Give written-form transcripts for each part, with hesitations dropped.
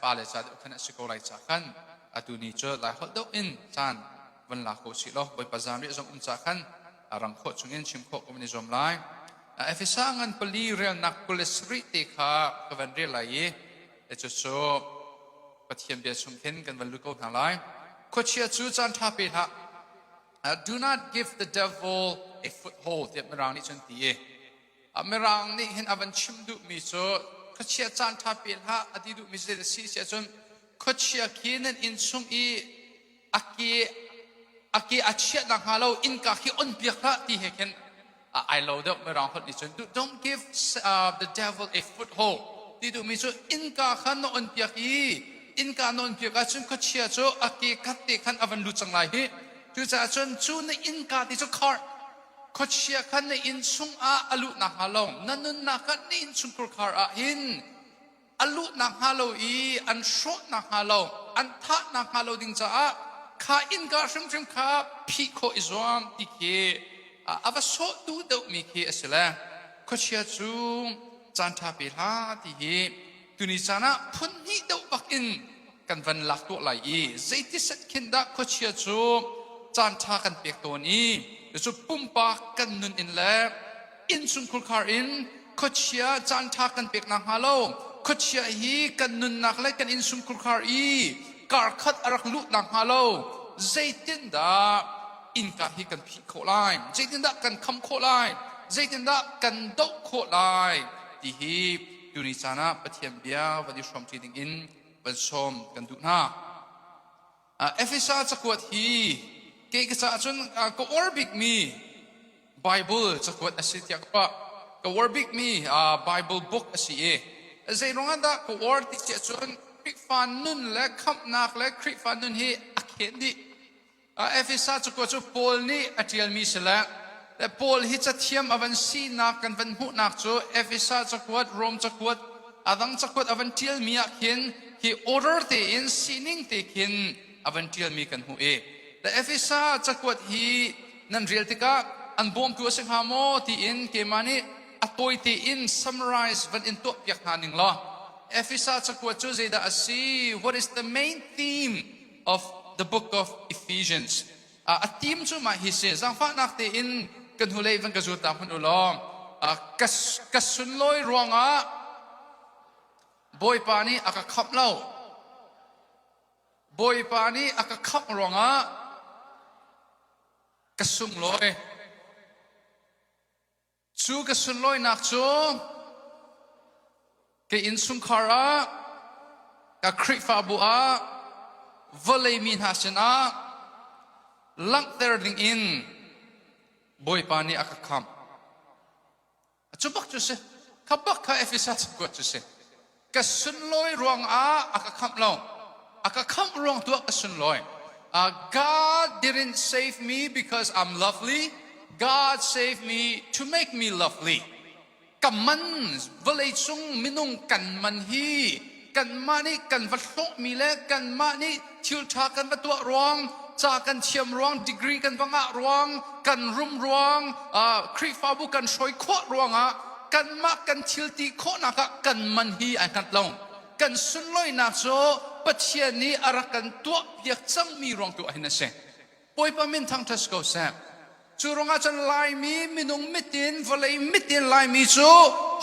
fale ca deuh khan a si ko lai ca khan atu ni cu lai holh deuh in caan van la ko sih law Bawipa zaanriah zong um ca khan a rang khawh chungin chim khawh ko van i zuam lai. Efesa ngan pali relnak 27 te kha ka van rel lai i cucu Pathian bia chung khin kan van lut ko hna lai. Khuachia cu caan ṭha pe hlah. Do not give the devil a foothold tiah Mirang nih cun ti i Mirang nih hin a van chim duhmi cu khuachia caan ṭha pe hlah a ti duhmi cu zei a si si ahcun khuachia khi nan inn chung i a ke a ke a chiah nakhnga lo innka khi on piak hlah ti he khin ai lo deuh. Mirang holh nih cun "Don't give the devil a foothold" ti duhmi cu innka kha na on piak i innka na on piak ahcun khuachia cu a ke khat te khan a van lut cang lai hi. Cucaah cun cu na innka ti cu khar, khuachia kha na inn chungah a luh nakhnga lo, na nunnak ah na innchungkhur khar ah hin a luh nakhnga lo i an hrawh nakhnga lo, an thah nakhnga lo ding caah kha innka hrimhrim kha phih khawh i zuam ti khi a va sawhtu deuhmi khi a si le khuachia cu caan ṭha pe hlah ti hi tuni caan ah phun hnih deuh bak in kan van lak tuah lai i zeiti set khin dah khuachia cu caan ṭha kan pek tawn i cu pumpak kan nun in le innchungkhur khar in khuachia caan ṭha kan pek nakhnga lo, khuachia hi kan nunnak le kan innchungkhur khar i karkhat a rak luh nakhnga lo zeitindah innka hi kan phih khawh lai, zeitindah kan kham khawh lai, zeitindah kan doh khawh lai ti hi tuni caan ah Pathian bia van i hrawmṭi ding in van sawm kan duh hna. Efesa cakuat hi kei ka caah cun ka uar bikmi Bible cakuat a si tiah ka ruah. Ka uar bikmi Bible book a si i zei ruangah dah ka uar ti si ahcun Khrihfa nun le khamhnak le Khrihfa nun hi a khen dih. Efesa cakuat cu Paul nih a ṭialmi si le Paul hi cathiam a van sinak kan van hmuhnak cu Efesa cakuat, Rom cakuat, a dang cakuat a van ṭialmi ah khin hi order tein sining te khin a van ṭialmi kan hmuh i le Efesa cakuat hi nan rel tikah an bawmtu a si hnga maw tiin keimah nih a tawi tein summarize van in tuahpiak hna ning law Efesa cakuat cu zeidah a si? What is the main theme of the book of Ephesians? A theme cu mah hi si. Zaangfahnak tein kan hnulei van ka zul ta hmanh u law ka sunlawi ruangah Bawipa nih a ka khamh lo. Bawipa nih a ka khamh ruangah ka sunglawi. Cu ka sunlawinak cu ka innchungkhar ah, ka Khrihfabu ah, vawlei mi hna sinah langhter dingin Bawipa nih a ka khamh. Cu bak cu si. Kha bak kha Efesa cakuat cu si. Ka sunlawi ruangah a ka khamh lo. A ka khamh ruang tu ah ka sunlawi. God didn't save me because I'm lovely. God saved me to make me lovely. Ka man vawleicung minung kan man hi kanmah nih kan va hlawhmi le kanmah nih thil ṭha kan va tuah ruang, ca kan thiam ruang, degree kan va ngah ruang, kan rum ruang, Khrihfabu kan hruai khawh ruangah kanmah kan thil ti khawhnak ah kan man hi ai hngat lo. Kan sunlawinak cu Pathian nih a rak kan tuahpiak cangmi ruang tu ah hin a si. Bawipa min thangṭhat si ko seh. Cu ruangah cun Laimi minung mitin, vawlei mitin Laimi cu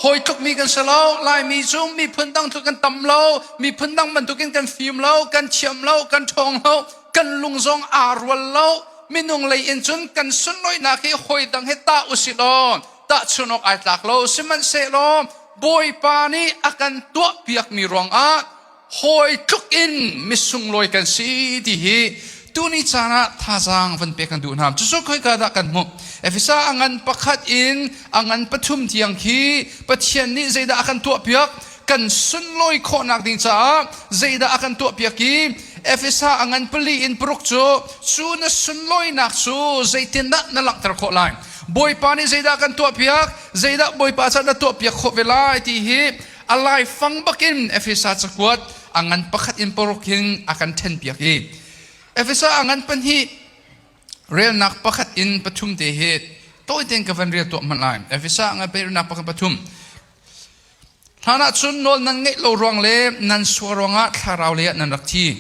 hawi tlukmi kan si lo. Laimi cu miphun dang tluk kan tam lo. Miphun dang bantukin kan fim lo, kan thiam lo, kan ṭhawng lo, kan lung zong aa rual lo. Minung lei in cun kan sunlawinak hi hawi dang he tah usih law tahchun awk ai tlak lo. Sihmanhsehlaw Bawipa nih a kan tuahpiakmi ruangah hawi tluk in misunglawi kan si ti hi tuni caan ah thazaang van pek kan duh hna. Cucu khoika dah kan hmuh? Efesa a ngan pakhat in a ngan pathum tiang khi Pathian nih zeidah a kan tuahpiak, kan sunlawi khawhnak ding caah zeidah a kan tuahpiak i Efesa a ngan pali in paruk cu cu na sunlawinak cu zeitindah na langhter khawh lai, Bawipa nih zeidah kan tuahpiak, zeidah Bawipa caah na tuahpiak khawh ve lai ti hi a laifang bakin Efesa cakuat a ngan pakhat in paruk hin a kan ṭhenpiak i Efesa a ngan pahnih relnak pakhat in pathum te hi tawi tein ka van rel tuah hmanh lai. Efesa a ngan pahnih relnak pakhat pathum. Hlan ah cun nawl nan ngeih lo ruang le nan sual ruangah thlarau lei ah nan rak thi.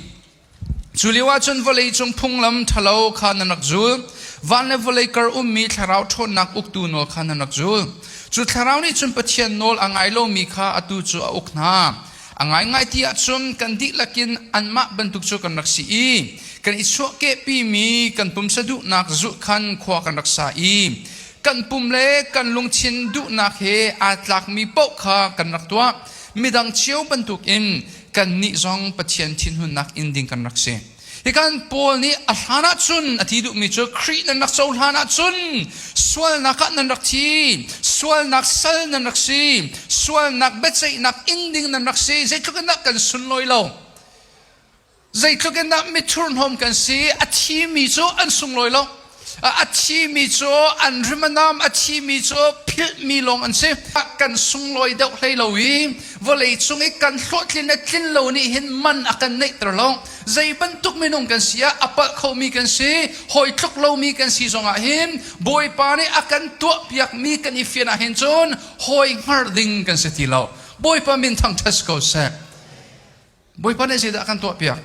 Cu lio ah cun vawleicung phunglam ṭhalo kha nan rak zul. Van le vawlei kar ummi thlarau ṭhawnnak uktu nawl kha nan rak zul. Cu thlarau nih cun Pathian nawl a ngai lomi kha atu cu a uk hna. A ngaingai ti ahcun kan dihlak in anmah bantuk cu kan rak si i kan i chuahkehpimi kan pumsa duhnak zulh khan khua kan rak sa i kan pum le kan lungthin duhnak he aa tlakmi paoh kha kan rak tuah. Midang cio bantukin kannih zong Pathian thinhunnak in ding kan rak si. Hikan Paul nih a hlan ahcun a ti duhmi cu Khrih nan rak cohlan ahcun sualnak ah nan rak thi, sualnak sal nan rak si, sualnak biaceihnak ing ding nan rak si, zeitluk in dah kan sunlawi lo. Zeitluk in dah mithurhnawm kan si, a thimi cu an sunglawi lo. A thimi cu an rim a nam, a thimi cu philhmi lawng an si. Kan sunglawi deuh hlei lo i vawlei cung i kan hlawhtlin le tlin lo nih hin man a kan neihter lo. Zei bantuk minung kan si ah a palh khomi kan si, hawi tluk lomi kan si zongah hin Bawipa nih a kan tuahpiakmi kan i fian ah hin cun hawi hngar ding kan si ti lo. Bawipa min thangṭhat ko seh. Bawipa nih zeidah a kan tuahpiak?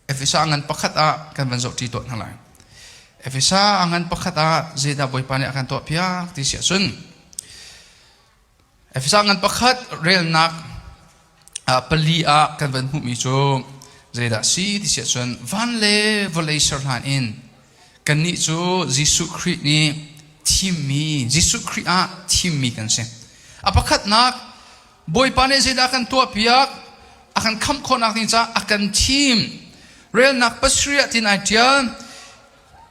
Efesa ngan pakhat ah kan van zohṭi tuah hna lai. Efesa ngan pakhat ah zeidah Bawipa nih a kan tuahpiak ti si ahcun Efesa ngan pakhat relnak pali ah kan van hmuhmi cu zeidah si ti si ahcun van le vawlei ser hlan in kannih cu Jesuh Khrih nih thimmi Jesuh Khrih ah thimmi kan si. A pakhatnak Bawipa nih zeidah a kan tuahpiak? A kan khamh khawhnak ding caah a kan thim. Relnak pasarih ah tin ai ṭial.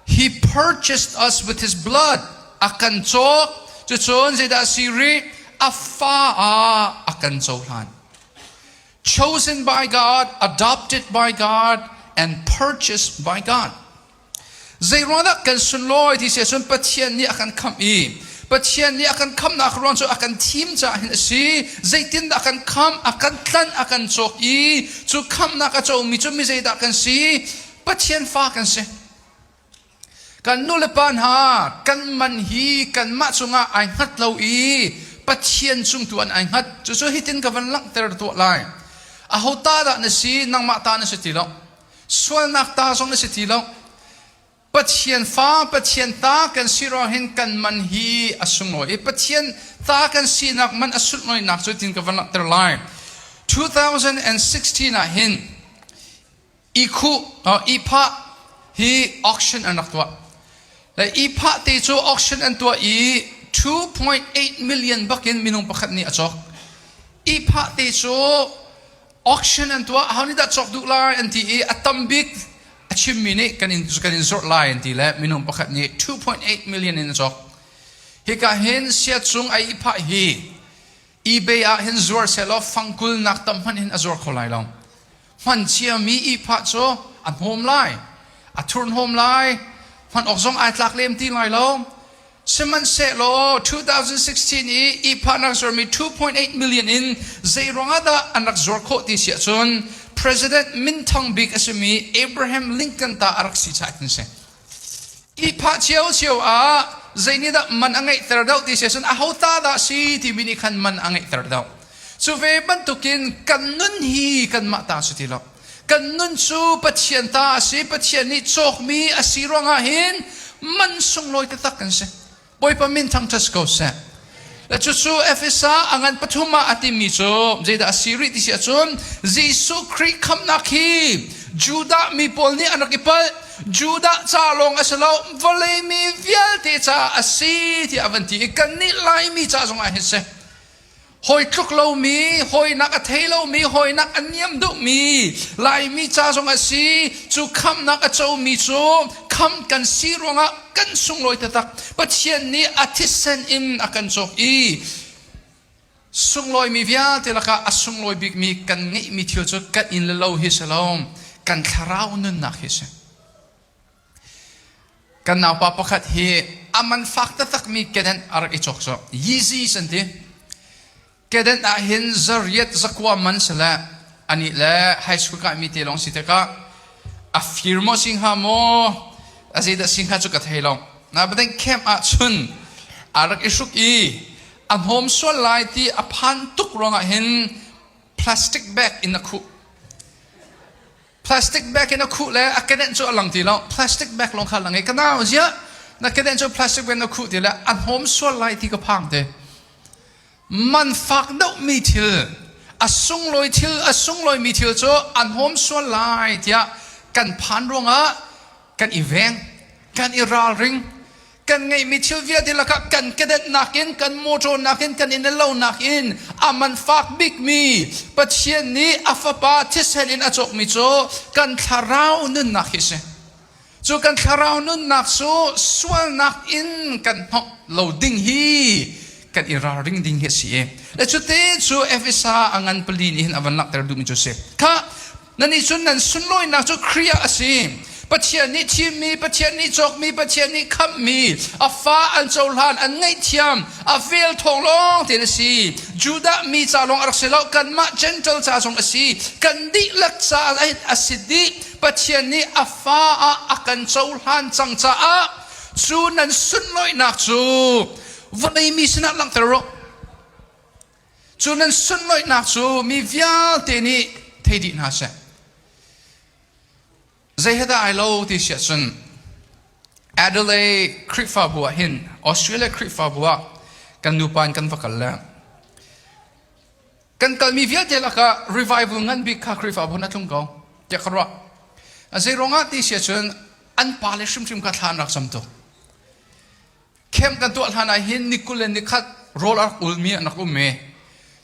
He purchased us with his blood. A kan cawk. Cucun zeidah a si rih? A fa ah a kan cohlan. Chosen by God, adopted by God, and purchased by God. Zeiruangdah kan sunlawi ti si ahcun Pathian nih a kan khamh i Pathian nih a kan khamhnak ruang cu a kan thim caah hin a si. Zeitindah a kan khamh, a kan tlanh, a kan cawk i cu khamhnak a comi cu mi zeidah kan si? Pathian fa kan si. Kan nu le pa hna kan man hi kanmah cungah ai hngat lo i Pathian cung tu an ai hngat. Cucu hitin ka van langhter tuah lai. Aho ta dah na si, nangmah ta na si ti lo. Sualnak ta zong na si ti lo. Pathian fa, Pathian ta kan si ruang hin kan man hi a sunglawi i Pathian ta kan sinak man a sunlawinak cu tin ka van langhter lai. 2016 ah hin ikhu iphah hi auction an rak tuah. Le iphah te cu auction an tuah i 2.8 million bakin minung pakhat nih a cawk. Iphah te cu auction an tuah aho nih dah cawk duh lai an ti i a tam bik a chimmi nih kan in kan in zawrh lai an ti le minung pakhat nih 2.8 million in a cawk. Hika hin siacung ai i phah hi eBay ah hin zuar sehlaw fangkul nak tam hmanh hin a zuar kho lai lo. Hman ciami i phah cu a hnawm lai, a thurhnawm lai, hman awk zong ai tlak lem ti lai lo. Sihmanhsehlaw 2016 i ihphah zuarmi 2.8 million in zei ruangah dah an rak zuar khawh ti si ahcun President minthang bik a simi Abraham Lincoln ta a rak si caah hin si. Ihphah ciocio ah zei nih dah man a ngeihter deuh ti si ahcun aho ta dah si timi nih khan man a ngeihter deuh. Cu ve bantukin kan nun hi kanmah ta si ti lo. Kan nun cu Pathian ta a si. Pathian nih cawkmi a si ruangah hin man sunglawi taktak kan si. Bawipa min thangṭhat si ko seh. Le cucu Efesa a ngan pathum ah a timi cu zeidah a si rih ti si ahcun Jesuh Khrih khamhnak hi Judah mi pawl nih an rak i palh. Judah ca lawng a si lo, vawlei mi vialte ca a si tiah a van ti i kannih Laimi ca zongah hin si. Hawi tluk lomi, hawinak a thei lomi, hawinak a niam duhmi Laimi ca zong a si. Cu khamhnak a comi cu khamh kan si ruangah kan sunglawi taktak. Pathian nih a thisen in a kan cawk i sunglawimi vialte lakah a sunglawi bikmi kan ngeihmi thil cu kan inn le lo hi si lo, kan thlarau nunnak hi si. Kan naupa pakhat hi a man fak taktakmi kedenh a rak i cawk cu Yeezys an ti. Kedenh ah hin zariat zakua man si le anih le high school kaimi te lawng si tikah a fir maw si hnga maw a zeidah si hnga cu ka thei lo. Na camp ah cun a rak i hruk i. A hnawm sual lai ti a phan tuk ruangah hin plastic bag in a khuh. Plastic bag in a khuh le a kedenh cu a lang ti lo. Plastic bag lawng kha a lang i ka nau ziah na kedenh cu plastic bag na khuh ti le a hnawm sual lai ti ka phang te. Man fak deuhmi thil a sunglawi thil a sunglawimi thil cu an hnawm sual lai tiah kan phan ruangah kan i veng, kan i ralring. Kan ngeihmi thil vialte lakah kan kedenh nakin, kan motor nakin, kan inn le lo nakin a man fak bikmi Pathian nih a Fapa thisen in a cawkmi cu kan thlarau nunnak hi a si. Cu kan thlarau nunnak cu sualnak in kan hnawh lo ding hi kan i ralring ding hi a si i le cute cu Efesa a ngan pali nih hin a van langhter duhmi cu a si. Kha Nannih cun nan sunlawinak cu Khrih ah a si. Pathian nih thimmi, Pathian nih cawkmi, Pathian nih khamhmi, a fa an cohlan, an ngaihthiam, a vel thawng lawng tein a si. Judah mi ca lawng a rak si lo, kanmah Gentile ca zong a si. Kan dihlak ca a si dih. Pathian nih a fa ah a kan cohlan cang caah cu nan sunlawinak cu vawlei mi sinah langhter u. Cu nan sunlawihnak cu mi vialte nih thei dih hna seh. Zei he dah ai lo ti si ahcun Adelaide Khrihfabu ah hin Australia Khrihfabu ah kan nupa in kan va kal le kan kalmi vialte lakah revival ngan bik kha Khrihfabu na tlung ko tiah ka ruah. Zei ruangah ti si ahcun an pale hrimhrim kha thla an rak cam tuk. Camp kan tuah hlan ah hin ni 20 le ni khat rawl a rak ulmi an rak um i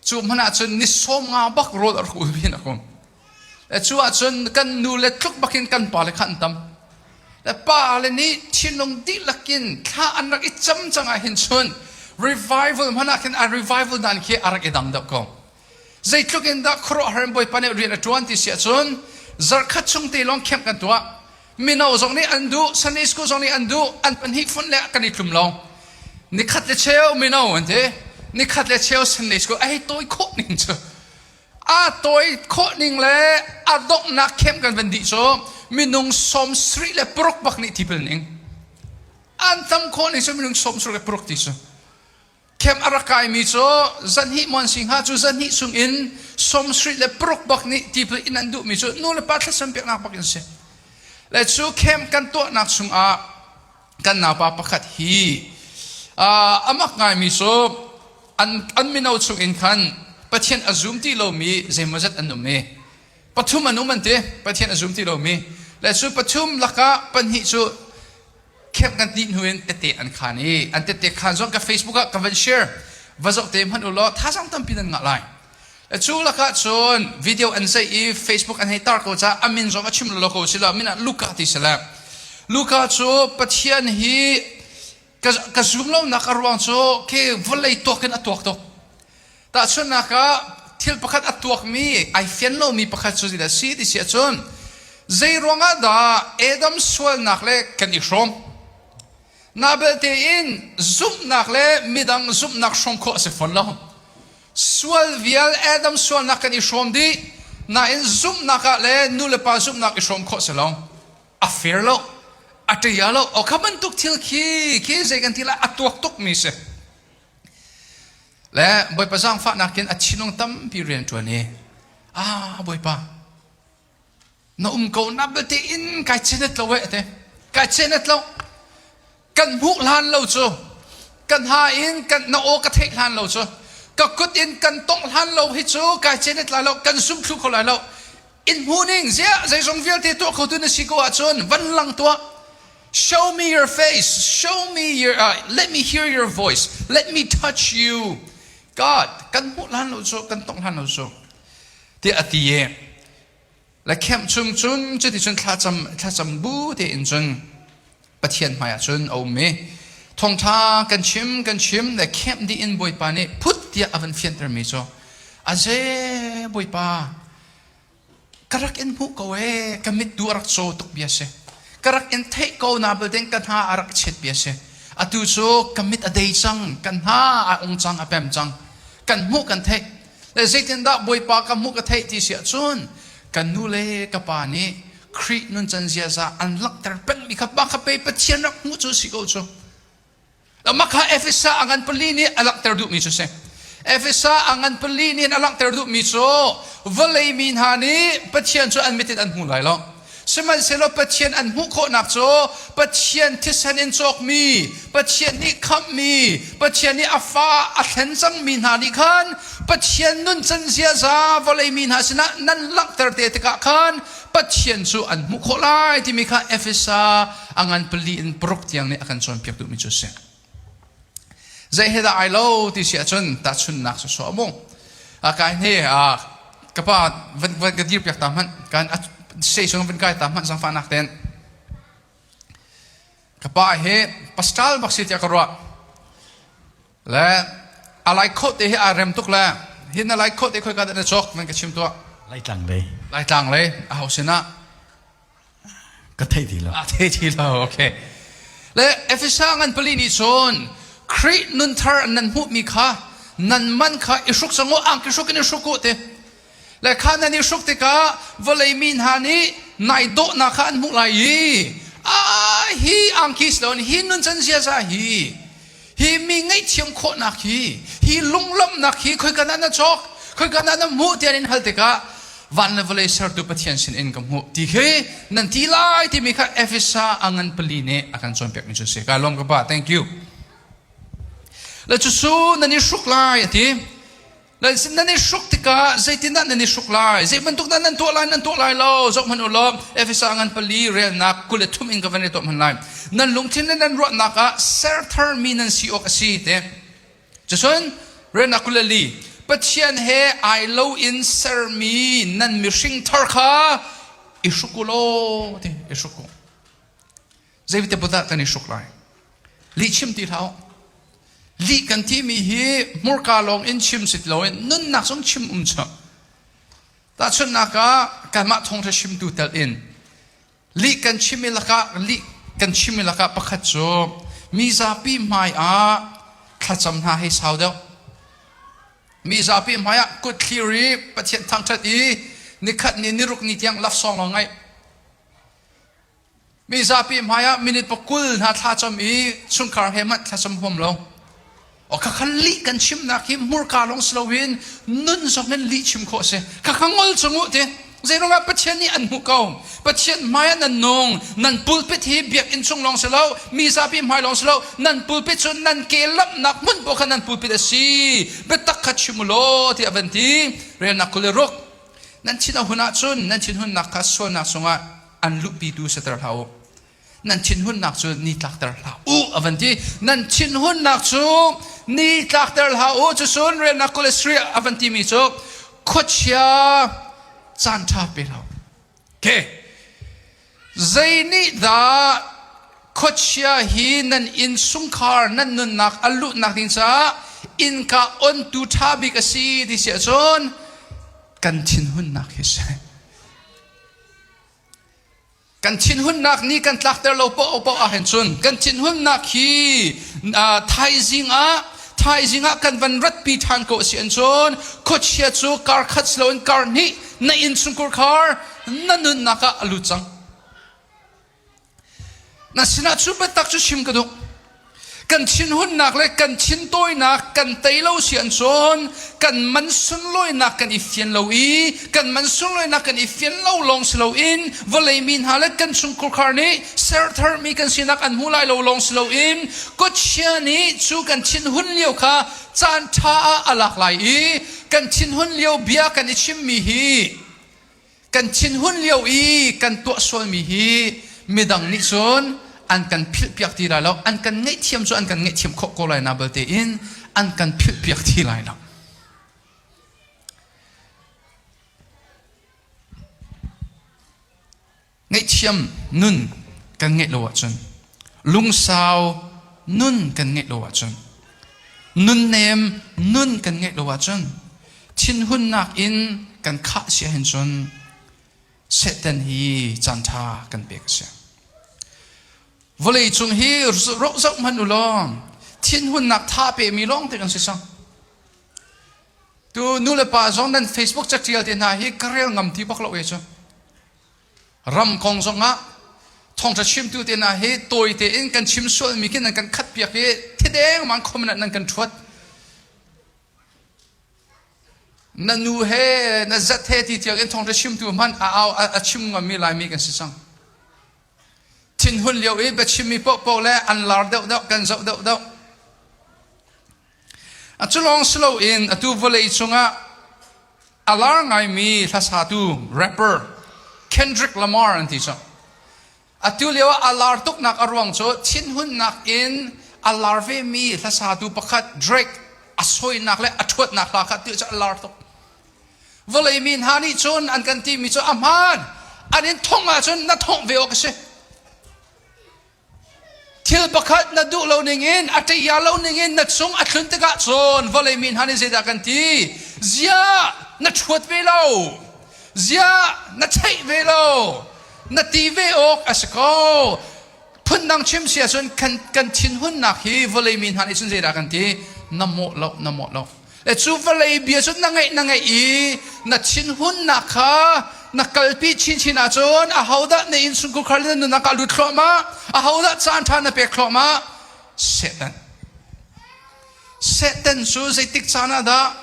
cu hmanh ah cun ni 50 bak rawl a rak ulmi an rak um. Le cu ah cun kan nu le tluk bak in kan pa le kha an tam. Le pa le nih thinlung dihlak in thla an rak i cam cang ah hin cun revival hmanh ah khin a revival dan khi a rak i dang deuh ko. Zeitluk in dah khuaruahhar in Bawipa nih rian a ṭuan ti si ahcun zarhkhat chung te lawng camp kan tuah. Mino zong nih an duh, Sunday school zong nih an duh, an pahnih fonh le kan i tlum lo. Nikhat le cheu mino an ti. Nikhat le cheu Sunday school a hei tawi khawh ning cu. A tawi khawh ning le a donghnak camp kan van dih cu minung 76 bak nih tipil ning. An tam khawh ning cu minung 76 ti cu. Camp a rak kaimi cu zanhnih muan si hnga cu zanhnih chung in 76 bak nih tipil in an duhmi cu nu le pa thlacam piaknak bak in si. Le cu camp kan tuahnak chungah kan naupa pakhat hi a mak ngaimi cu an mino chung in khan Pathian a zum ti lomi zeimawzat an um i pathum an um an ti Pathian a zum ti lomi le cu pathum lakah pahnih cu camp kan ti hnu in tete an khan i an tete khan zong ka Facebook ah ka van share va zoh te hmanh u law thazaang tampi nan ngah lai cu lakah cun video an zeih i Facebook an hei tar ko ca a min zong a chim lo ko si lo min ah Luka ti si le Luka cu Pathian hi ka zum lo nak a ruang cu ke vawlei tuak in a tuak tuk Tahchunhnak ah thil pakhat a tuakmi, ai fian lomi pakhat cu zeidah a si ti si ahcun zei ruangah dah Adam sualnak le kan i hrawm? Na belte in zumhnak le midang zumhnak hrawm khawh a si fawn lo. Sual vial Adam sualnak kan i hrawm dih, nain zumhnak ah le nu le pa zumhnak i hrawm khawh si lo. A fair lo, a ṭia lo. O kha bantuk thil khi khi zei kan ti lai a tuak tukmi si. Le Bawipa zaangfahnak in a thinlung tampi rian ṭuan i ah Bawipa na um ko na belte in kai chenet lo eh te kai chenet lo kan hmuh hlan lo cu kan ha in kan na aw ka theih hlan lo cu ka kut in kan tongh hlan lo hi cu kai chenet lai lo kan sum thlu kho lai lo in hmu ning ziah zeizong vialte tuah kho tu na si ko ahcun van lang tuah Show me your face. Show me your, let me hear your voice. Let me touch you. God, kan hmuh hlan lo cu, kan tongh hlan lo cu. Tiah a ti i, le camp chung cun cuti cun thlacam thlacam bu tein cun Pathian hmaiah cun a um i thawngṭha kan chim kan chim le camp dih in Bawipa nih phut tiah a van fiantermi cu aze Bawipa Ka rak in hmuh ko ee, ka mit tu a rak caw tuk bia si. Ka rak in theih ko na belte ka hna a rak chet bia si. Atu cu ka mit a dei cang, ka hna a ung cang, a pem cang. Kan hmuh kan theih. Le zeitindah Bawipa ka hmuh ka theih ti si ahcun kan nu le ka pa nih Khrih nuncan ziaza an langhter pengmi kha pa kha pe Pathian rak hmuh cu si ko cu. Mah kha Efesa a ngan pali nih a langhter duhmi cu si. Efesa a ngan pali nih a langhter duhmi cu vawlei mi hna nih Pathian cu an mit in an hmu lai lo. Sihmanhsehlaw Pathian an hmuh khawhnak cu Pathian thisen in cawkmi, Pathian nih khamhmi, Pathian nih a fa a thlen cangmi hna nih khan Pathian nuncan ziaza vawlei mi hna sinah nan langhter te tikah khan Pathian cu an hmuh khawh lai timi kha Efesa a ngan pali in paruk tiang nih a kan cawnpiak duhmi cu a si. Zei he dah ai lo ti si ahcun tahchunhnak sawsawh mu. Kai hne ka pa van van ka dir piak ta hmanh kan sei chung van kai ta hmanh zangfahnak ten ka pa hi pascal bak si tiah ka ruah le a lai khawh te hi aa rem tuk le hi na lai khawh te khoi ka dah na cawk nan ka chim tuah Laitlang lei Laitlang lei a ho sinah Ka thei ti lo. A thei ti lo. Okay. Le Efesa ngan pali nih cun Khrih nunthar nan hmuhmi kha nan man kha i hruk cang u angki hruk in i hruk u ti. Le kha nan i hruk tikah vawlei mi hna nih nai dawhnak kha an hmuh lai i a hi angki si loin hi nuncan ziaza hi Hi mi ngaihthiam khawhnak hi, hi lunglawmhnak hi khoika dah na cawk, khoika dah na hmuh tiah in hal tikah van le vawlei sertu Pathian sin in ka hmuh ti khi nan ti lai timi kha Efesa a ngan pali nih a kan cawnpiakmi cu a si. Ka lawm ka pa, thank you. Le cucu nan i hruk lai a ti. Nan i hruk tikah zeitindah nan i hruk lai? Zei bantuk dah nan tuah lai, nan tuah lai lo? Zoh hmanh u law, Efesa ngan pali relnak 23 in ka van i tuah hmanh lai. Nan lungthin le nan ruahnak ah ser tharmi nan si awk a si te. Cucun relnak 24 Pathian he ai lo in sermi nan mihring thar kha i hruk u law ti i hruk u. Zeite but ah kan i hruk lai? Lih chim ti hlah u. Lih kan timi hi hmurka lawng in chim sit loin nunnak zong chim um cu. Tahchunhnak ah kanmah thawngṭha chimtu tel in lih kan chim i lakah lih kan chim i lakah pakhat cu mi zapi hmai ah thlacam hna hei sau deuh. Mi zapi hmai ah kut thlir i Pathian thangṭhat i nikhat ni niruk ni tiang lafsawng lawng ngaih. Mi zapi hmaiah minute pakul hna thlacam i chungkhar he hmanh thlacam huam lo. O khakha lih kan chimnak hi hmurka lawng si loin nun zong in lih chim khawh a si. Khakha ngol cung u ti. Zeiruangah Pathian nih an hmuh ko. Pathian hmai ah nan nung. Nan pulpit hi biakinn chung lawng si lo, mi zapi hmai lawng si lo, nan pulpit cu nan ke lamhnak hmun poh kha nan pulpit a si. Biatak kha chim u law tiah a van ti. Relnak 26. Nan thin a hun ahcun nan thinhunnak kha sualnak chungah an luhpitu siter hlah u. Nan thinhunnak cu ni tlakter hlah u a van ti. Nan thinhunnak cu ni tlakter hlah u. Cucun relnak 23 a van timi cu khuachia caan ṭha pe hlah u. Okay. Zei nih dah khuachia hi nan innchungkhar nan nunnak a luhnak ding caah innka ontu ṭha bik a si ti si ahcun kan thinhunnak hi si. Kan thinhunnak nih kan tlakter lo paoh paoh ah hin cun kan thinhunnak hi thaizing ah thaizing ah kan van ratpi ṭhan ko a si an cun khuachia cu kar khat si loin kar hnih na innchungkhar khar na nunnak ah a lut cang. Na sinah cu biatak cu chim ka duh. Kan thinhunnak le kan thintawinak kan tei lo si an cun kan man sunlawinak kan i fian lo i kan man sunlawinak kan i fian lo lawng si loin vawlei mi hna le kan chungkhar nih sertharmi kan sinak an hmu lai lo lawng si loin kutchia nih cu kan thinhun lio kha caan ṭha ah a lak lai i kan thinhun lio bia kan i chimmi hi Kan thinhun lio i kan tuah sualmi hi midang nih cun an kan philhpiak ti lai lo. An kan ngaihthiam cu an kan ngaihthiam khawh ko lai na balte in an kan philhpiak ti lai lo. Ngaihthiam nun kan ngeih lo ahcun lungsau nun kan ngeih lo ahcun nunnem nun kan ngeih lo ahcun thinhunnak in kan khah si ahhin cun Satan hi caanṭha kan pek a si. Vawlei cung hi roh zoh hmanh u law thinhunnak tha pemi lawng te kan si cang. Tu nu le pa zong nan Facebook catial te hna hi ka rel ngam ti bak lo e cu. Ram kong zongah, Thawngṭha chimtu te hna hi tawi tein kan chim sualmi khi nan kan khat piak i thideng mang comment ah nan kan ṭhuat. Na nu he na zat he ti tiang in thawngṭha chimtu hmanh a au a chim ngammi Laimi kan si cang. Thinhun lio i biachimmi paohpaoh le an lar deuhdeuh kan zoh deuhdeuh. A cu lawng si loin atu vawlei cungah a lar ngaimi hlasatu rapper Kendrick Lamar an ti cu. Atu lio ah a lar tuknak a ruang cu thinhunnak in a lar vemi hlasatu pakhat Drake a sawinak le a ṭhuatnak hla kha tu cu a lar tuk. Vawlei mi hna nih cun an kan timi cu a hmaan. An in thongh ahcun na thongh ve awk a si. Thil pakhat na duh lo ningin a ṭeia lo ningin na cung a thlun tikah cun vawlei mi hna nih zeidah kan ti? Ziah na ṭhuat ve lo? Ziah na theih ve lo? Na ti ve awk a si ko. Phundang chim si ahcun kan, kan thinhunnak hi vawlei mi hna nih cun zeidah kan ti? Na mawh lo, na mawh lo. Le cu vawlei bia cu na ngeih na ngeih i na thinhunnak kha na kalpi chinchin ahcun ahodah na innchungkhar le na nunnak ah lut thluahmah? Ahodah caan ṭha na pek thluahmah? Satan. Satan cu zeitik caan ah dah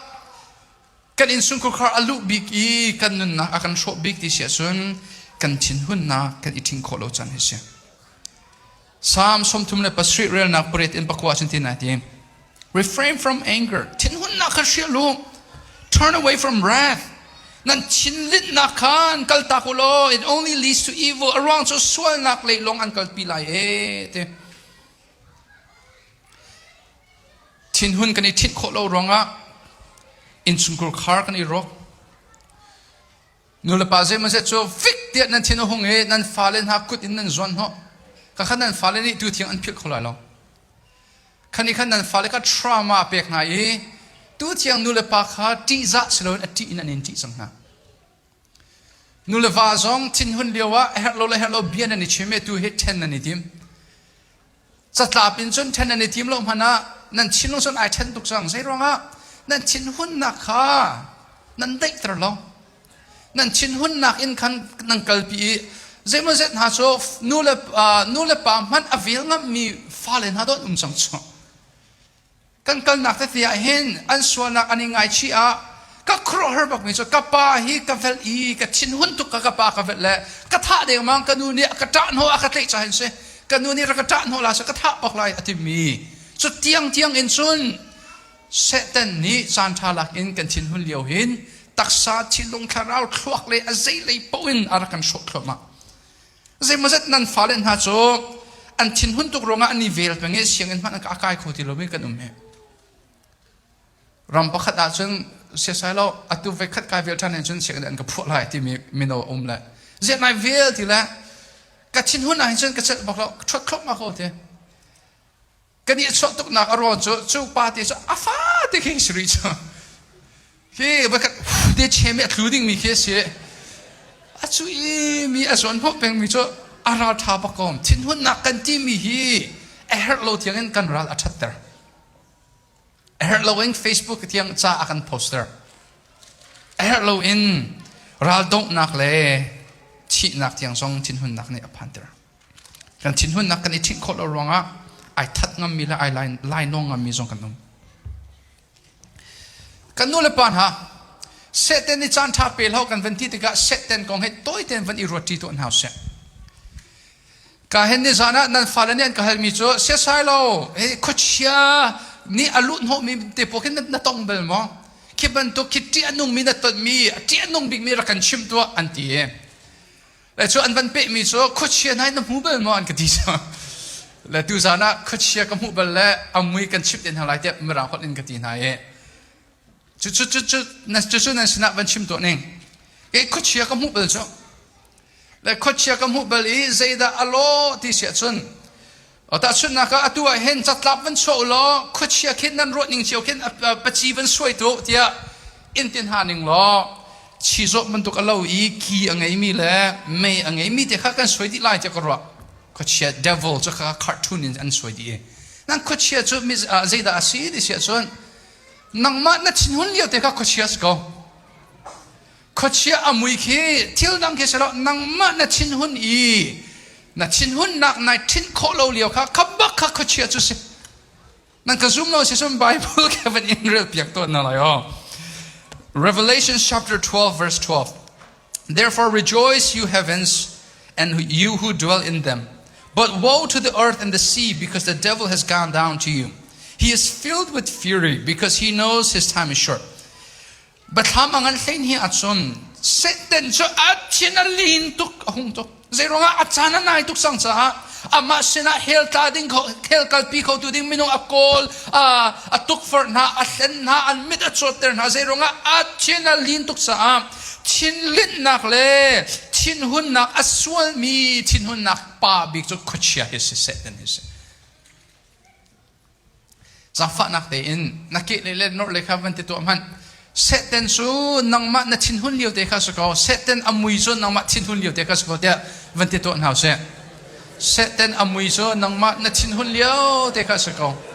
kan innchungkhar a luh bik i kan nunnak a kan hrawh bik ti si ahcun kan thinhunnak kan i ṭhing khawh lo caan hi si. Psalm 37 relnak pariat in pakua cun ti na ti. Refrain from anger. Thinhunnak kha hrial u. Turn away from wrath. Nan thinlinhnak khan kaltak u law it only leads to evil. A ruang cu sualnak lei lawng an kalpi lai e ti. Thinhun kan i thinh khawh lo ruangah innchungkhar khar kan i rawk. Nulepa zeimawzet cu fik tiah nan thin a hung i nan fale hna kut in nan zuan hnawh. Khakha nan fale nih tu thiang an philh kho lai lo. Khan i khan nan fale kha trauma a pek hna i tu thiang nulepa kha ṭihzah si loin a ṭih in an in ṭih cang hna. Nuleva zong thinhun lio ah a herh lo le herh lo bia nan i chim i tu hi ṭhen nan i tim. Catlap in cun ṭhen nan i tim lo hmanh ah nan thinlung cun ai ṭhen tuk cang. Zei ruangah? Nan thinhunnak kha nan daihter lo. Nan thinhunnak in khan nan kalpi i zeimawzet hna cu nu le nu le pa hmanh a vel ngammi fale hna dawt um cang cu. Kan kalnak tete ah hin an sualnak an i ngaichih ah ka khuaruahhar bakmi cu ka pa hi ka velh i ka thinhun tuk ka ka pa ka velh le ka thah dengmang ka nu nih a ka ṭah hnawh a ka tlaih ca hin si ka nu nih rak ka ṭah hnawh la seh ka thah bak lai a timi cu tiangtiang in cun Satan nih caan ṭha lak in kan thinhun lio hin taksa thinlung thlarau thluak le a zeilei paoh in a rak kan hrawh thluahmah. Zeimawzat nan fale hna cu an thinhun tuk ruangah an i vel peng i sianginn hmanh a kai kho ti lomi kan um hi. Ram pakhat ahcun siasai lo atu voi khat kai vel ṭhan hin cun sianginn an ka phuah lai timi mino a um le ziah nai vel ti le ka thinhun ah hin cun ka celh bak lo ka ṭhuat thluahmah ko ti. Kan i chuah tuknak a ruang cu cu pa te cu a fate khi si rih cu. Hi voikhat te chem i a tlu dingmi khi a si. A cu i mi a zuan hnawh pengmi cu a ral ṭha bak ko. Thinhunnak kan timi hi a herh lo tiangin kan ral a ṭhatter. A herh lo in Facebook tiang ca a kan poster. A herh lo in ral donghnak le thihnak tiang zong thinhunnak nih a phanter. Kan thinhunnak kan i ṭhinh khawh lo ruangah ai that ngammi le ai lainawng ngammi zong kan um. Kan nu le pa hna, Satan nih caan ṭha pe hlah kan van ti tikah Satan kong he tawi tein van i ruat ṭi tuah hna usih. Ka hen ni zan ah nan fale nih an ka halmi cu siasai lo, hey, khuachia nih a luh hnawhmi te pawl khi na tong bal maw? Khi bantuk khi ṭih a nungmi na tonmi, a ṭih a nung bikmi rak kan chim tuah an ti. Le cu an van pehmi cu khuachia hna na hmu bal maw an ka ti cu. Le tuzaan ah khuachia ka hmuh bal le a mui kan chimh te hna lai tiah mirang holh in ka ti hna i cu cu cu cu cu cu nan sinah van chim tuah ning. Kei khuachia ka hmuh bal cu. Le khuachia ka hmuh bal i zeidah a law ti si ahcun Tahchunhnak ah atu ah hin catlap van chuah u law khuachia khin nan ruah ning cio khin paci van suai tu tiah in ti hna ning law chizawh bantuk a lo i ki a ngeimi le mei a ngeimi te kha kan suai dih lai tiah ka ruah. Khuachia devil cu kha cartoon in an suai dih i nan khuachia cu zeidah a si ti si ahcun nangmah na thinhun lio te kha khuachia si ko. Khuachia a mui khi thil dang khi si lo nangmah na thinhun i. Na thinhunnak nai ṭhinh khawh lo lio kha kha bak kha khuachia cu si. Nan ka zum lo si cun Bible ke van in rel piak tawn na lai aw. Revelation chapter 12 verse 12. Therefore rejoice you heavens and you who dwell in them. But woe to the earth and the sea because the devil has gone down to you. He is filled with fury because he knows his time is short. Biathlam a ngan hlein hi ahcun Satan cu a thin a lin tuk a hung tuk. Zeiruangah a caan a nai tuk cang caah amah sinah hell tla ding kho hell kalpi khotu ding minung a kawl a tukforh hna a hlen hna an mit a cawtter hna zeiruangah a thin a lin tuk caah thinlinhnak le thinhunnak a sualmi thinhunnak pa bik cu khuachia hi si Satan hi si. Zaangfahnak tein na kehlei le norhlei kha van ti tuah hmanh. Satan cu nangmah na thinhun lio te kha si ko. Satan a mui cu nangmah thinhun lio te kha si ko tiah van ti tuah hna usih. Satan a mui cu nangmah na thinhun lio te kha si ko.